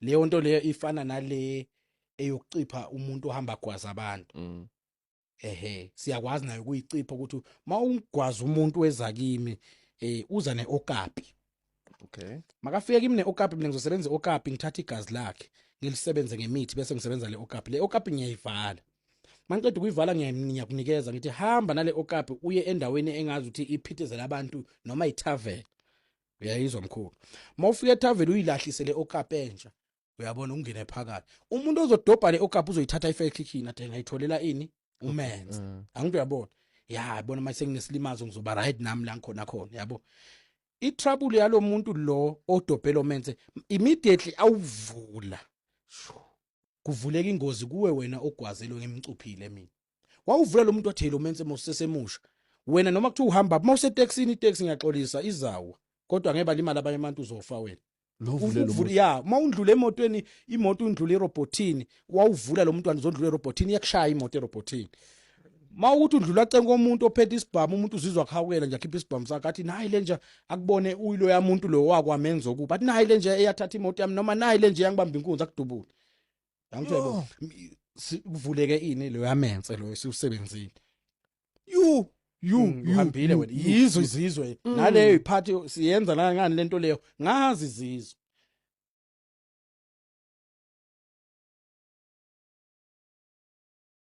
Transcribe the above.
Leyo nto leyo ifana nale eyokucipha umuntu ohamba gwaza abantu. Ehe, siyakwazi nayo ukuyicipha ukuthi mawungwaza umuntu weza kimi, uza neokapi. Makafika kimi neokapi, mina ngizosebenza iokapi, ngithatha igazi lakhe ngilisebenze ngemithi, bese ngisebenza le okapi. Le okapi ngiyayivala. Mangiqeda ukuyivala, ngiyakunikeza, ngithi hamba nale okapi uye endaweni engazi ukuthi iphithizela abantu noma itavern. Uyayizwa, mkhulu? Mawufika etavern, uyilahlise le okapi entsha, uyabona, ungene phakathi. Umuntu ozodobha le okapi uzoyithatha ifake ekhikhini, ade ngayitholela ini umenze. Angithi uyabona? Ya, bona mase nginesilimazo, ngizoba right nami la ngikhona khona, yabo. I-trouble yalo muntu lo odobhe lo mense, immediately awuvula, kuvuleka ingozi kuwe wena ogwazelo ngimcuphile mina. Wawuvula lo muntu wathi lo mense mawusesemusha wena, noma kuthiwa uhamba mawusetekisini, iteksi, ngiyaxolisa, izawa, kodwa ngeke balimala abanye abantu, uzofa wena. Lo uvule lo Uvula ya, mawundlula emotweni, imoto undlula erobotini, wawuvula lo muntu uzondlula erobotini, iyakushaya imoto erobotini. Mawukuthi undlula cenga komuntu ophethe isibhamu, umuntu uzizwa khawukela nje, akhipha isibhamu sakhe, athi nayi le nje, akubone uyilo yamuntu lo wakwamenza okuba, athi nayi le nje eyathatha imoto yami, noma nayi le nje yangibamba inkunzi, akudubule. Angitshela, kuvuleke ini lo yamense lo esiusebenzile. You you You uhambile wena, you, yizo izizwe naleyo iphathi siyenza la ngani lento leyo ngazi izizwe.